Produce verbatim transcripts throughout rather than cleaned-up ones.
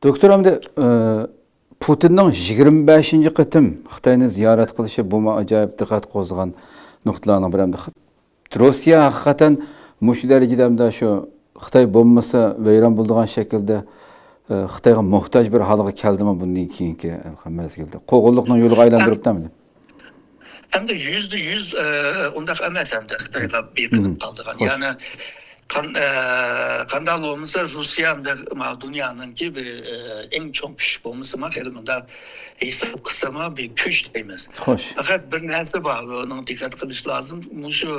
دوكتور، ئەمدى، ئى، پۇتىننىڭ يىگىرمە بەشىنچى قېتىم خىتاينى زىيارەت قىلىشى، بۇمۇ ئاجايىپ دىققەت قوزغىغان نۇقتىلارنىڭ بىرى. ئەمدى خىت-، روسىيە ھەقىقەتەن مۇشۇ دەرىجىدە ئەمدى شۇ خىتاي بولمىسا ۋەيران بولىدىغان شەكىلدە، ئى، خىتايغا موھتاج بىر ھالغا كەلدىمۇ بۇندىن كېيىنكى مەزگىلدە؟ قوغۇنلۇقنىڭ يولىغا ئايلاندۇرۇپتۇ ئەمدى. ئەمدى يۈزدە يۈز، ئە، ئۇنداق ئەمەس، ئەمدى خىتايغا بېقىنىپ قالىدىغان. يەنى قان-، ئە، قانداق بولمىسا، روسىيە ئەمدى ما دۇنيانىڭكى بىر، ئە، ئەڭ چوڭ كۈچ بولمىسىمۇ، خېلى مۇنداق ھېساب قىلسىمۇ بىر كۈچ دەيمىز. خوش. پەقەت بىر نەرسە بار، ئۇنىڭ دىققەت قىلىش لازىم. مۇشۇ،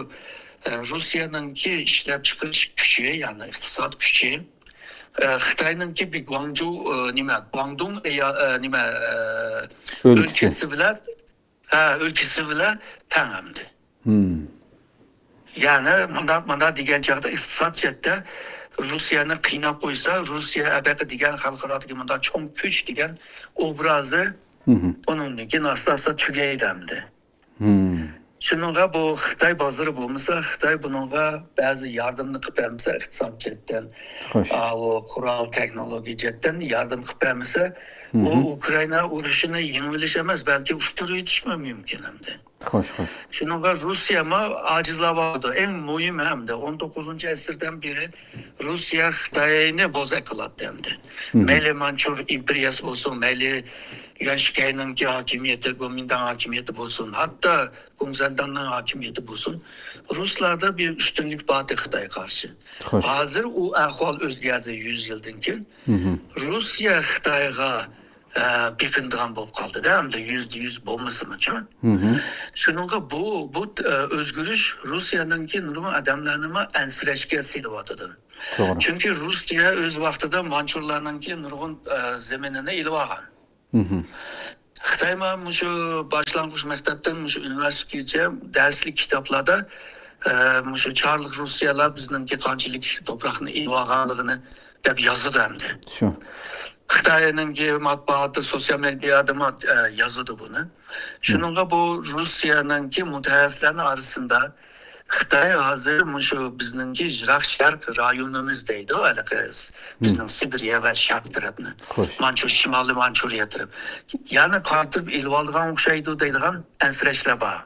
ئە، روسىيەنىڭكى ئىشلەپچىقىرىش كۈچى، يەنى ئىقتىساد كۈچى، ئە، خىتاينىڭكى بىر گۇاڭجۇ، ئە، نېمە، گۇاڭدۇڭ، ئە، يا، ئە، نېمە، ئە، ئۆلكىسى. ئۆلكىسى بىلەن ھە، ئۆلكىسى بىلەن تەڭ ئەمدى. يەنى مۇنداق، مۇنداق دېگەن چاغدا ئىقتىساد جەھەتتە روسىيەنى قىيناپ قويسا، روسىيە ئەبەقە دېگەن خەلقئارادىكى مۇنداق چوڭ كۈچ دېگەن ئوبرازى ئۇنىڭدىن كېيىن ئاستا-ئاستا تۈگەيدۇ ئەمدى. شۇنىڭغا بۇ خىتاي بازىرى بولمىسا، خىتاي بۇنىڭغا بەزى ياردىمنى قىلىپ بەرمىسە، ئىقتىساد جەھەتتىن، خوش. ئاۋۇ قورال، تېخنولوگىيە جەھەتتىن ياردىم قىلىپ بەرمىسە، ئۇ ئۇكرائىنا ئۇرۇشىنى يېڭىۋېلىش ئەمەس، بەلكى ئۇتتۇرۇۋېتىشمۇ مۇمكىن ئەمدى. خوش، خوش. شۇنىڭغا روسىيەمۇ ئاجىزلاۋاتىدۇ. ئەڭ مۇھىمى ئەمدى ئون توققۇزىنچى ئەسىردىن بېرى روسىيە خىتاينى بوزەك قىلاتتى ئەمدى. مەيلى مانچۇر ئىمپېرىيەسى بولسۇن، مەيلى يۈەنشىكەينىڭكى ھاكىمىيىتى، گومىنداڭ ھاكىمىيىتى بولسۇن، ھەتتا گوڭزەنداڭنىڭ ھاكىمىيىتى بولسۇن، رۇسلاردا بىر ئۈستۈنلۈك بار ئىدى خىتايغا قارشى. خوش. ھازىر ئۇ ئەھۋال ئۆزگەردى يۈز يىلدىن كېيىن. روسىيە خىتايغا، ئە، بېقىنىدىغان بولۇپ قالدىدا، ئەمدى يۈزدە يۈز بولمىسىمۇچۇ. شۇنىڭغا بۇ، بۇ، ئە، ئۆزگىرىش روسىيەنىڭكى نۇرغۇن ئادەملەرنىمۇ ئەنسىرەشكە سېلىۋاتىدۇ. توغرا. چۈنكى روسىيە ئۆز ۋاقتىدا مانچۇرلارنىڭكى نۇرغۇن، ئە، زېمىنىنى ئېلىۋالغان. خىتايمۇ مۇشۇ باشلانغۇچ مەكتەپتىن مۇشۇ ئۇنىۋېرسىتېتكىچە دەرسلىك كىتابلاردا، ئە، مۇشۇ چارلىق روسىيەلەر بىزنىڭكى قانچىلىك توپراقنى ئېلىۋالغانلىقىنى دەپ يازىدۇ ئەمدى. شۇ. خىتاينىڭكى مەتبۇئاتى، سوتسىيال مېدىيادىمۇ، ئە، يازىدۇ بۇنى. شۇنىڭغا بۇ روسىيەنىڭكى مۇتەخەسسىسلەرنىڭ ئارىسىدا خىتاي ھازىر مۇشۇ بىزنىڭكى يىراق شەرق رايونىمىز دەيدۇ، ھېلىقى بىزنىڭ سىبىرىيە ۋە شەرق تەرەپنى، خوش. مانچۇ، شىمالىي مانچۇرىيە تەرەپ. يەنى قايتۇرۇپ ئېلىۋالىدىغان ئوخشايدۇ دەيدىغان ئەنسىرەشلەر بار.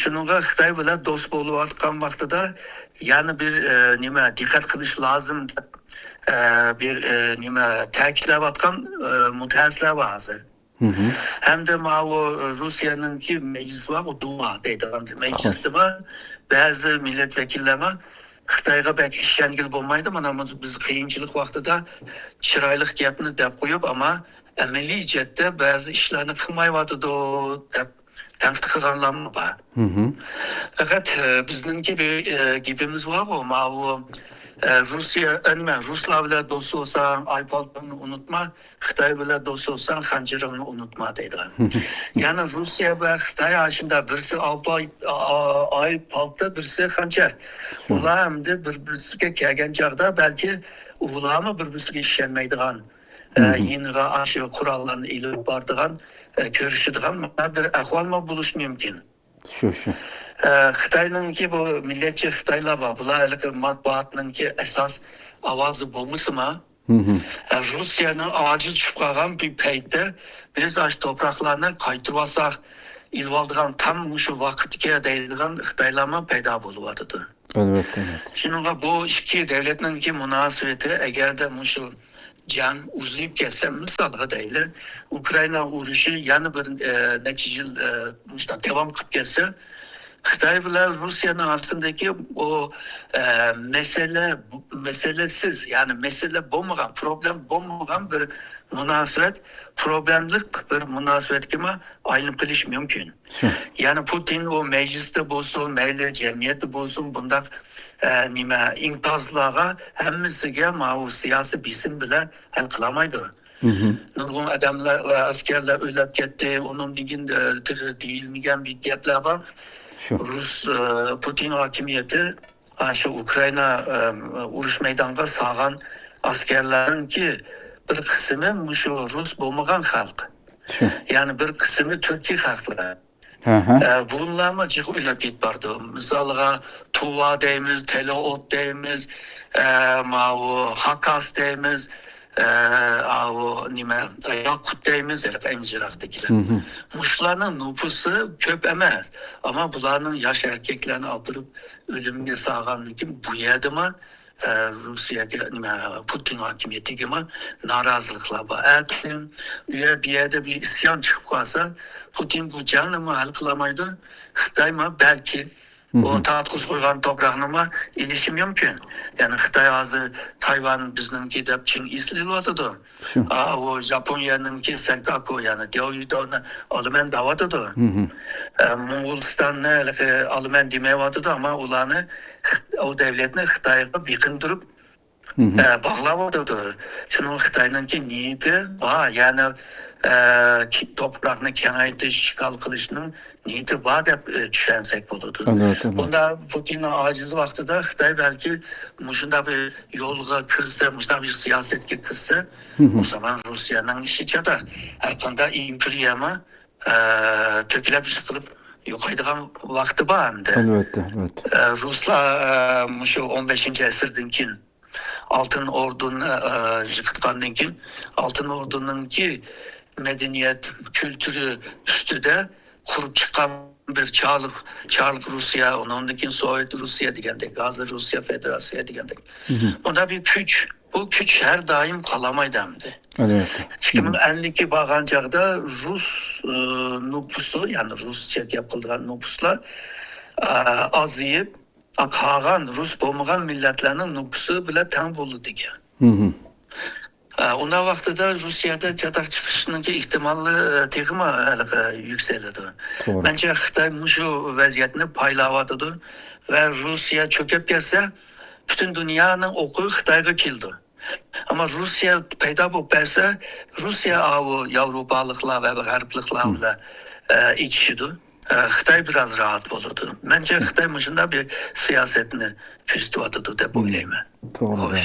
شۇنىڭغا خىتاي بىلەن دوست بولۇۋاتقان ۋاقتىدا يەنە بىر، ئە، نېمە، دىققەت قىلىش لازىم دەپ، ئە، بىر، ئە، نېمە، تەكىتلەۋاتقان، ئە، مۇتەخەسسىسلەر بار ھازىر. ھەمدە ماۋۇ روسىيەنىڭكى مەجلىسى بار، ئۇ دۇما دەيدىغان مەجلىسىدە بار. بەزى مىللەت ۋەكىللەر بار. خىتايغا بەك ئىشەنگىلى بولمايدۇ. مانا بۇ بىز قىيىنچىلىق ۋاقتىدا چىرايلىق گەپنى دەپ قويۇپ، ئەمما ئەمەلىي جەھەتتە بەزى ئىشلارنى قىلمايۋاتىدۇ دەپ تەنقىد قىلغانلارمۇ بار. پەقەت، ئە، بىزنىڭكى بىر، ئە، گېپىمىز بارغۇ، ماۋۇ، ئە، روسىيە، ئە، نېمە، رۇسلار بىلەن دوست بولساڭ، ئاي پالتىڭنى ئۇنتۇما، خىتاي بىلەن دوست بولساڭ، خەنجىرىڭنى ئۇنتۇما دەيدىغان. يەنى روسىيە ۋە خىتاي ئاشۇنداق بىرسى ئاي پال-، ئا-، ئا-، ئاي پالتا، بىرسى خەنجەر. بۇلار ئەمدى بىر-، بىرسىگە كەلگەن چاغدا بەلكى ئۇلارمۇ بىر-بىرسىگە ئىشەنمەيدىغان، ئە، يېنىغا ئاشۇ قوراللارنى ئېلىپ بارىدىغان، ئە، كۆرۈشىدىغان مانا بىر ئەھۋالمۇ بولۇشى مۇمكىن. شۇ، شۇ. ئە، خىتاينىڭكى بۇ مىللەتچى خىتايلار بار. بۇلار ھېلىقى مەتبۇئاتنىڭكى ئاساس ئاۋازى بولمىسىمۇ، ئە، روسىيەنىڭ ئاجىز چۈشۈپ قالغان بىر پەيتتە بىز ئاشۇ توپراقلارنى قايتۇرۇۋالساق، ئېلىۋالىدىغان تام مۇشۇ ۋاقىتكەن دەيدىغان خىتايلارمۇ پەيدا بولۇۋاتىدۇ. ئەلۋەتتە، ئەلۋەتتە. شۇنىڭغا بۇ ئىككى دۆلەتنىڭكى مۇناسىۋىتى ئەگەردە مۇشۇ جەڭ ئۇزىيىپ كەتسە، مىسالغا دەيلى، ئۇكرائىنا ئۇرۇشى يەنە بىر، ئە، نەچچە يىل، ئە، مۇشۇنداق داۋام قىلىپ كەتسە، خىتاي بىلەن روسىيەنىڭ ئارىسىدىكى ئۇ، ئە، مەسىلە، مەسىلىسىز، يەنى مەسىلە بولمىغان، پروبلېم بولمىغان بىر مۇناسىۋەت، پروبلېملىق بىر مۇناسىۋەتكىمۇ ئايلىنىپ قېلىشى مۇمكىن. شۇ. يەنى پۇتىن ئۇ مەجلىستە بولسۇن، مەيلى جەمئىيەتتە بولسۇن، بۇنداق، ئە، نېمە، ئىنقازلارغا ھەممىسىگە ماۋۇ سىياسىي بېسىم بىلەن ھەل قىلالمايدۇ. نۇرغۇن ئادەملەر ۋە ئەسكەرلەر ئۆلۈپ كەتتى. ئۇنىڭدىن كېيىن، ئە، تېخى دېيىلمىگەن بىر گەپلەر بار. شۇ. رۇس، ئە، پۇتىن ھاكىمىيىتى ئاشۇ ئۇكرائىنا، ئە، ئۇرۇش مەيدانىغا سالغان ئەسكەرلەرنىڭكى بىر قىسمى مۇشۇ رۇس بولمىغان خەلق. شۇ. يەنى بىر قىسمى تۈركىي خەلقلەر. ئە، بۇلارمۇ جىق ئۆلۈپ كېتىپ بارىدۇ. مىسالغا، تۇۋا دەيمىز، تەلئوت دەيمىز، ئە، ماۋۇ خاكاس دەيمىز، ئە، ئاۋۇ نېمە، ياقۇت دەيمىز، ھېلىقى ئەڭ يىراقتىكىلەر. مۇشۇلارنىڭ نوپۇسى كۆپ ئەمەس. ئەمما بۇلارنىڭ ياش ئەركەكلەرنى ئاپىرىپ ئۆلۈمگە سالغاندىن كېيىن، بۇ يەردىمۇ، ئە، روسىيەگە، نېمە، پۇتىن ھاكىمىيىتىگىمۇ نارازىلىقلار بار. ئەتىگۈن ئۇ يەر، بۇ يەردە بىر ئىسيان چىقىپ قالسا، پۇتىن بۇ جەڭنىمۇ ھەل قىلالمايدۇ. خىتايمۇ بەلكى ئۇ تارتقۇز قويغان توپراقنىمۇ ئېلىشى مۇمكىن. يەنى خىتاي ھازىر تايۋان بىزنىڭكى دەپ چىڭ ئېسىلىۋاتىدۇ. ئا، ئۇ ژاپونىيەنىڭكى سەنكاكۇ، يەنى دياۋيۇداۋنى ئالىمەن دەۋاتىدۇ. ئە، موڭغۇلىستاننى ھېلىقى ئالىمەن دېمەيۋاتىدۇ، ئەمما ئۇلارنى، ئۇ دەۋلەتنى خىتايغا بېقىندۇرۇپ، ئە، باغلاۋاتىدۇ. شۇنىڭ خىتاينىڭكى نىيىتى بار، يەنى، ئە، كى-، توپراقنى كېڭەيتىش، ئىشغال قىلىشنىڭ نىيىتى بار دەپ، ئە، چۈشەنسەك بولىدۇ. ئەلۋەتتە، ئەلۋەتتە. بۇندا پۇتىننىڭ ئاجىز ۋاقتىدا خىتاي بەلكى مۇشۇنداق بىر يولغا كىرسە، مۇشۇنداق بىر سىياسەتكە كىرسە، ئۇ زامان روسىيەنىڭ ئىشى چاتاق. ھەرقانداق ئىمپېرىيەمۇ، ئە، تۆكۈلۈپ يىقىلىپ يوقايدىغان ۋاقتى بار ئەمدى. ئەلۋەتتە، ئەلۋەتتە. ئە، رۇسلار، ئە، مۇشۇ ئون بەشىنچى ئەسىردىن كېيىن ئالتۇن ئوردىنى، ئە، يىقىتقاندىن كېيىن، ئالتۇن ئوردىنىڭكى مەدەنىيەت، كۈلتۈرى ئۈستىدە قۇرۇپ چىققان بىر چارلىق، چارلىق روسىيە، ئۇنىڭدىن كېيىن سوۋېت روسىيە دېگەندەك، ھازىر روسىيە فېدېراتسىيە دېگەندەك. ئۇنداق بىر كۈچ، بۇ كۈچ ھەر دائىم قالالمايدۇ ئەمدى. ئەلۋەتتە. ئىككى مىڭ ئەللىككە بارغان چاغدا رۇس، ئى، نوپۇسى، يەنى رۇسچە گەپ قىلىدىغان نوپۇسلار، ئە، ئازىيىپ، قالغان رۇس بولمىغان مىللەتلەرنىڭ نوپۇسى بىلەن تەڭ بولىدىكەن. ئە، ئۇنداق ۋاقتىدا روسىيەدە چاتاق چىقىشنىڭكى ئېھتىمالى، ئە، تېخىمۇ ھېلىقى يۈكسىلىدۇ. مەنچە خىتاي مۇشۇ ۋەزىيەتنى پايلاۋاتىدۇ ۋە روسىيە چۆكۈپ كەتسە، پۈتۈن دۇنيانىڭ ئوقى خىتايغا كېلىدۇ. ئەمما روسىيە پەيدا بولۇپ بەرسە، روسىيە ئاۋۇ ياۋروپالىقلار ۋە غەربلىكلار بىلەن، ئە، ئېچىشىدۇ. ئە، خىتاي بىراز راھەت بولىدۇ. مەنچە خىتاي مۇشۇنداق بىر سىياسەتنى كۆزىتىۋاتىدۇ دەپ ئويلايمەن. توغرا.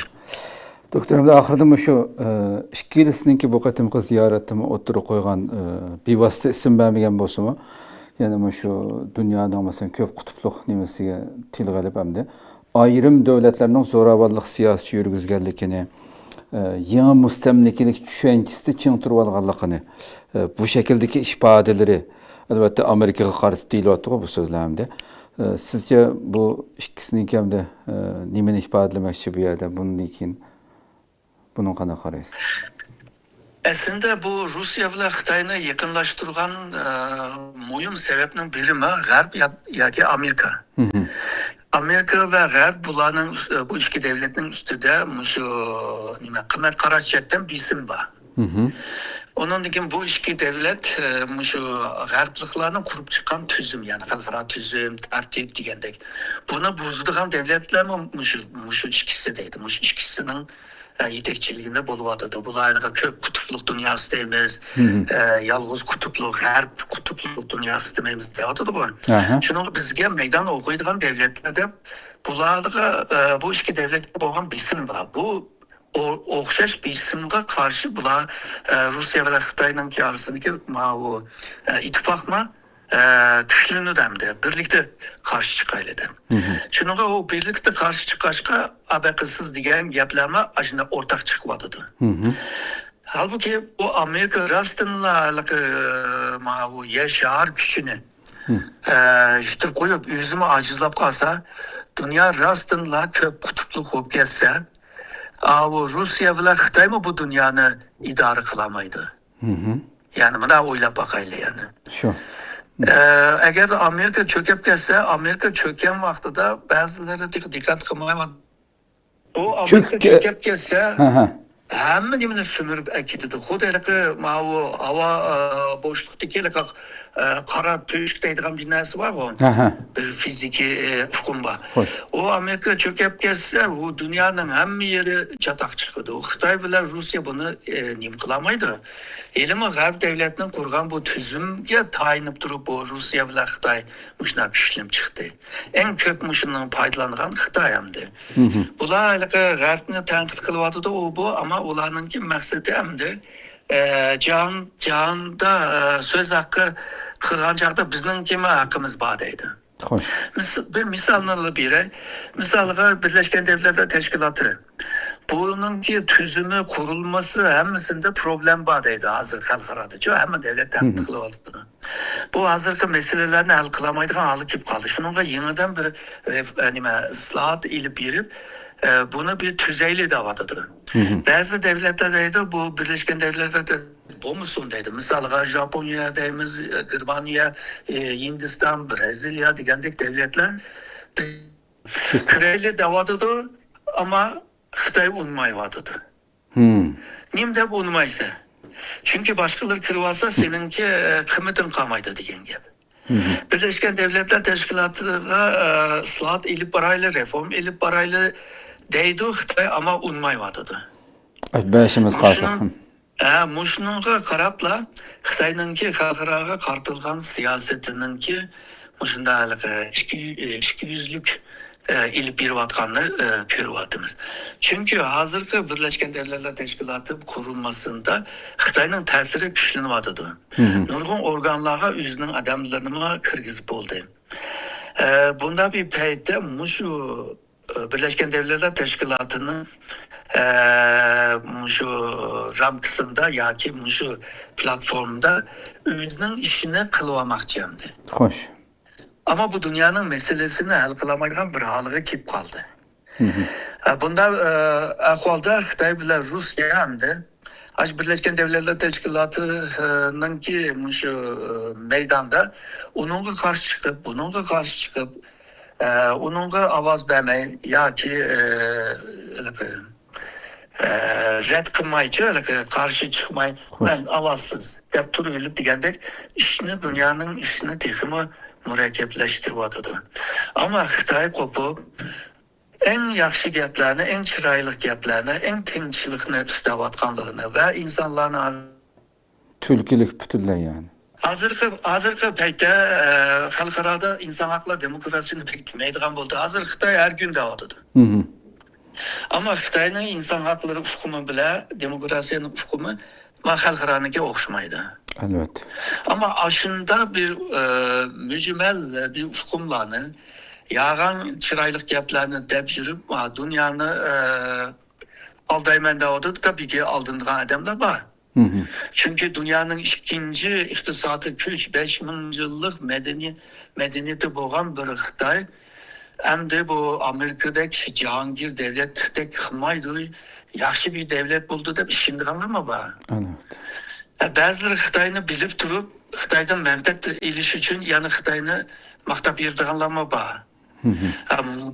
دوكتور، ئەمدى ئاخىرىدا مۇشۇ، ئە، ئىككىلىسىنىڭكى بۇ قېتىمقى زىيارەتتىمۇ ئوتتۇرىغا قويغان، ئە، بىۋاسىتە ئىسىم بەرمىگەن بولسىمۇ، يەنە مۇشۇ دۇنيانىڭ، مەسىلەن، كۆپ قۇتۇپلۇق نېمىسىگە تىلغا ئېلىپ، ئەمدى ئايرىم دۆلەتلەرنىڭ زوراۋانلىق سىياسىتى يۈرگۈزگەنلىكىنى، ئە، يېڭى مۇستەملىكىلىك چۈشەنچىسىدە چىڭ تۇرۇۋالغانلىقىنى، ئە، بۇ شەكىلدىكى ئىپادىلىرى، ئەلۋەتتە، ئامېرىكىغا قارىتىپ دېيىلىۋاتىدىغۇ بۇ سۆزلەر ئەمدى. ئە، سىزچە بۇ ئىككىسىنىڭكى ئەمدى، ئە، نېمىنى ئىپادىلىمەكچى بۇ يەردە؟ بۇندىن كېيىن بۇنىڭغا قانداق قارايسىز؟ ئەسلىدە بۇ روسىيە بىلەن خىتاينى يېقىنلاشتۇرغان، ئە، مۇھىم سەۋەبنىڭ بىرىمۇ غەرب يا-، ياكى ئامېرىكا. ئامېرىكا ۋە غەرب بۇلارنىڭ ئۈس-، بۇ ئىككى دۆلەتنىڭ ئۈستىدە مۇشۇ، نېمە، قىممەت قاراش جەھەتتىن بېسىم بار. ئۇنىڭدىن كېيىن بۇ ئىككى دۆلەت، ئە، مۇشۇ غەربلىكلارنىڭ قۇرۇپ چىققان تۈزۈم، يەنى خەلقئارا تۈزۈم، تەرتىپ دېگەندەك، بۇنى بۇزىدىغان دۆلەتلەرمۇ مۇشۇ، مۇشۇ ئىككىسى دەيدۇ. مۇشۇ ئىككىسىنىڭ، ئە، يېتەكچىلىكىدە بولۇۋاتىدۇ. بۇلار ھېلىقى كۆپ قۇتۇپلۇق دۇنياسى دەيمىز، ئە، يالغۇز قۇتۇپلۇق، غەرب قۇتۇپلۇق دۇنياسى دېمەيمىز دەۋاتىدۇغۇ. شۇنىڭغا بىزگە مەيدان ئوقۇيدىغان دۆلەتلەر دەپ بۇلارغا، ئە، بۇ ئىككى دۆلەتكە بولغان بېسىم بار. بۇ ئو-، ئوخشاش بېسىمغا قارشى بۇلار، ئە، روسىيە بىلەن خىتاينىڭكى ئارىسىدىكى ماۋۇ، ئە، ئىتتىپاقمۇ، ئە، كۈچلىنىدۇ ئەمدى. بىرلىكتە قارشى چىقايلى دەپ. شۇنىڭغا ئۇ بىرلىكتە قارشى چىققاچقا، ئابەقىسىز دېگەن گەپلەرمۇ ئاشۇنداق ئورتاق چىقىۋاتىدۇ. ھالبۇكى، بۇ ئامېرىكا راستتىنلا ھېلىقى، ماۋۇ يەر شار كۈچىنى، ئە، يۈتتۈرۈپ قويۇپ، ئۆزىمۇ ئاجىزلاپ قالسا، دۇنيا راستتىنلا كۆپ قۇتۇپلۇق بولۇپ كەتسە، ئاۋۇ روسىيە بىلەن خىتايمۇ بۇ دۇنيانى ئىدارە قىلالمايدۇ. يەنى مۇنداق ئويلاپ باقايلى يەنى. شۇ. ئە، ئەگەر ئامېرىكا چۆكۈپ كەتسە، ئامېرىكا چۆككەن ۋاقتىدا بەزىلىرى دىق-، دىققەت قىلمايۋاتىدۇ. ئۇ ئامېرىكا چۆككە- چۆكۈپ كەتسە، ھە، ھە. ھەممە نېمىنى سۈمۈرۈپ ئەكېتىدۇ. خۇددى ھېلىقى ماۋۇ ھاۋا، ئە، بوشلۇقتىكى ھېلىقى، ئە، قارا تۆشۈك دەيدىغان بىر نەرسە بارغۇ. ھە، ھە. بىر فىزىكىي، ئە، ئۇقۇم بار. خوش. ئۇ ئامېرىكا چۆكۈپ كەتسە، ئۇ دۇنيانىڭ ھەممە يېرى چاتاق چىقىدۇ. خىتاي بىلەن روسىيە بۇنى، ئە، نېمە قىلالمايدۇ. ھېلىمۇ غەرب دۆلەتنىڭ قۇرغان بۇ تۈزۈمگە تايىنىپ تۇرۇپ، بۇ روسىيە بىلەن خىتاي مۇشۇنداق كۈچلىنىپ چىقتى. ئەڭ كۆپ مۇشۇنىڭ پايدىلانغان خىتاي ئەمدى. بۇلار ھېلىقى غەربنى تەنقىد قىلىۋاتىدۇ، ئۇ بۇ، ئەمما ئۇلارنىڭكى مەقسىتى ئەمدى، ئە، جاھان، جاھاندا، ئە، سۆز ھەققى قىلغان چاغدا بىزنىڭكىمۇ ھەققىمىز بار دەيدۇ. خوش. مىس-، بىر مىسالنى بېرەي. مىسالغا، بىرلەشكەن دۆلەتلەر تەشكىلاتى. بۇنىڭكى تۈزۈمى، قۇرۇلمىسى، ھەممىسىدە پروبلېما بار دەيدۇ ھازىر خەلقئارادا. شۇ ھەممە دەۋلەت تەنقىد قىلىۋاتىدۇ. بۇ ھازىرقى مەسىلىلەرنى ھەل قىلالمايدىغان ھالغا كېلىپ قالدى. شۇنىڭغا يېڭىدىن بىر رېف-، ئە، نېمە، ئىسلاھات ئېلىپ بېرىپ، ئە، بۇنى بىر تۈزەيلى دەۋاتىدۇ. بەزى دەۋلەتلەر دەيدۇ، بۇ بىرلەشكەن دەۋلەتلەر بولمىسۇن دەيدۇ. مىسالغا، ژاپونىيە دەيمىز، گېرمانىيە، ئى، ھىندىستان، بىرازىلىيە دېگەندەك دەۋلەتلەر بىز كىرەيلى دەۋاتىدۇ، ئەمما خىتاي ئۇنىمايۋاتىدۇ. نېمە دەپ ئۇنىمايسەن؟ چۈنكى باشقىلار كىرىۋالسا، سېنىڭكى، ئى، قىممىتىڭ قالمايدۇ دېگەن گەپ. بىرلەشكەن دەۋلەتلەر تەشكىلاتىغا، ئى، ئىسلاھات ئېلىپ بارايلى، رېفورما ئېلىپ بارايلى دەيدۇ خىتاي، ئەمما ئۇنىمايۋاتىدۇ. بېشىمىز قالسا. مۇشۇنىڭ، ھە، مۇشۇنىڭغا قاراپلا خىتاينىڭكى خەلقئاراغا قارىتىلغان سىياسىتىنىڭكى مۇشۇنداق ھېلىقى ئىككى، ئىككى يۈزلۈك، ئېلىپ بېرىۋاتقاننى، ئېلىپ بېرىۋاتقاننى، ئېلىپ بېرىۋاتىمىز. چۈنكى ھازىرقى بىرلەشكەن دەۋلەتلەر تەشكىلاتى قۇرۇلمىسىدا خىتاينىڭ تەسىرى كۈچلىنىۋاتىدۇ. نۇرغۇن ئورگانلارغا ئۆزىنىڭ ئادەملىرىنىمۇ كىرگۈزۈپ بولدى. ئە، بۇنداق بىر پەيتتە مۇشۇ، ئە، بىرلەشكەن دەۋلەتلەر تەشكىلاتىنىڭ، ئە، مۇشۇ رامكىسىدا ياكى مۇشۇ پلاتفورمىدا ئۆزىنىڭ ئىشىنى قىلىۋالماقچى ئەمدى. خوش. ئەمما بۇ دۇنيانىڭ مەسىلىسىنى ھەل قىلالمايدىغان بىر ھالغا كېلىپ قالدى. ئە، بۇنداق، ئە، ئەھۋالدا خىتاي بىلەن روسىيە ئەمدى ئاشۇ بىرلەشكەن دەۋلەتلەر تەشكىلاتىنىڭكى مۇشۇ، ئە، مەيداندا ئۇنىڭغا قارشى چىقىپ، بۇنىڭغا قارشى چىقىپ، ئە، ئۇنىڭغا ئاۋاز بەرمەي ياكى، ئە، ھېلىقى، ئە، رەت قىلمايچۇ، ھېلىقى قارشى چىقماي، مەن ئاۋازسىز دەپ تۇرۇۋېلىپ دېگەندەك ئىشنى، دۇنيانىڭ ئىشىنى تېخىمۇ مۇرەككەپلەشتۈرۈۋاتىدۇ. ئەمما خىتاي قوپۇپ، ئەڭ ياخشى گەپلەرنى، ئەڭ چىرايلىق گەپلەرنى، ئەڭ تىنچلىقنى ئىستەۋاتقانلىقىنى ۋە ئىنسانلارنى تۈلكىلىك پۈتۈنلەي، يەنى. ھازىرقى، ھازىرقى پەيتتە، ئە، خەلقئارادا ئىنسان ھەقلەر، دېموكراتىيەنى بەكرەك دېمەيدىغان بولدى. ھازىر خىتاي ھەر كۈن دەۋاتىدۇ. ئەمما خىتاينىڭ ئىنسان ھەقلىرى ئۇقۇمى بىلەن دېموكراتىيەنىڭ ئۇقۇمى ما خەلقئارانىڭكى ئوخشىمايدۇ. ئەلۋەتتە. ئەمما ئاشۇنداق بىر، ئە، مۈجمەل بىر ئۇقۇملارنى، يالغان چىرايلىق گەپلەرنى دەپ يۈرۈپ، ما دۇنيانى، ئە، ئالدايمەن دەۋاتىدۇ، تەبىئىيكى ئالدىنىدىغان ئادەملەر بار. چۈنكى دۇنيانىڭ ئىككىنچى ئىقتىسادىي كۈچ، بەش مىڭ يىللىق مەدەنىي-، مەدەنىيىتى بولغان بىر خىتاي ئەمدى بۇ ئامېرىكىدەك جاھانگىر دەۋلەتتەك قىلمايدۇ، ياخشى بىر دەۋلەت بولىدۇ دەپ ئىشىنىدىغانلارمۇ بار. ئەلۋەتتە. بەزىلىرى خىتاينى بىلىپ تۇرۇپ، خىتايدىن مەنپەئەت ئېلىش ئۈچۈن يەنە خىتاينى ماختاپ يۈرىدىغانلارمۇ بار.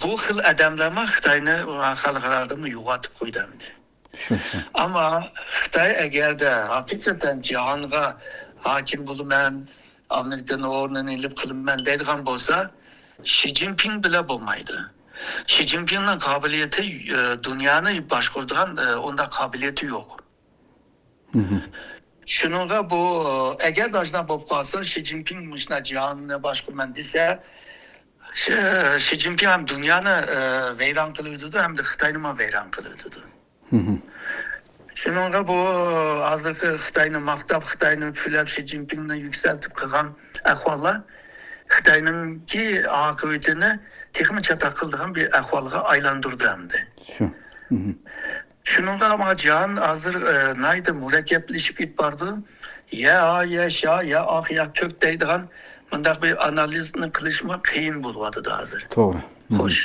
بۇ خىل ئادەملەرمۇ خىتاينى خەلقئارادىمۇ يوغىنىتىپ قويدى ئەمدى. شۇ، شۇ. ئەمما خىتاي ئەگەردە ھەقىقەتەن جاھانغا ھاكىم بولىمەن، ئامېرىكىنىڭ ئورنىنى ئېلىپ قېلىمەن دەيدىغان بولسا، شى جىنپىڭ بىلەن بولمايدۇ. شى جىنپىڭنىڭ قابىلىيىتى، ئە، دۇنيانى باشقۇرىدىغان، ئە، ئۇنداق قابىلىيىتى يوق. شۇنىڭغا بۇ، ئە، ئەگەردە ئاشۇنداق بولۇپ قالسا، شى جىنپىڭ مۇشۇنداق جاھاننى باشقۇرىمەن دېسە، شى، شى جىنپىڭ ھەم دۇنيانى، ئە، ۋەيران قىلىۋېتىدۇ، ھەمدە خىتاينىمۇ ۋەيران قىلىۋېتىدۇ. شۇنىڭغا بۇ ھازىرقى خىتاينى ماختاپ، خىتاينى پۈۋلەپ، شى جىنپىڭنى يۈكسەلتىپ قىلغان ئەھۋاللار خىتاينىڭكى ئاقىۋىتىنى تېخىمۇ چاتاق قىلىدىغان بىر ئەھۋالغا ئايلاندۇردى ئەمدى. شۇ. شۇنىڭغا ماڭا جاھان ھازىر، ئە، ناھايىتى مۇرەككەپلىشىپ كېتىپ بارىدۇ. يا ھا، يا شا، يا ئاق، يا كۆك دەيدىغان مۇنداق بىر ئانالىزنى قىلىشمۇ قىيىن بولۇۋاتىدۇ ھازىر. توغرا. خوش.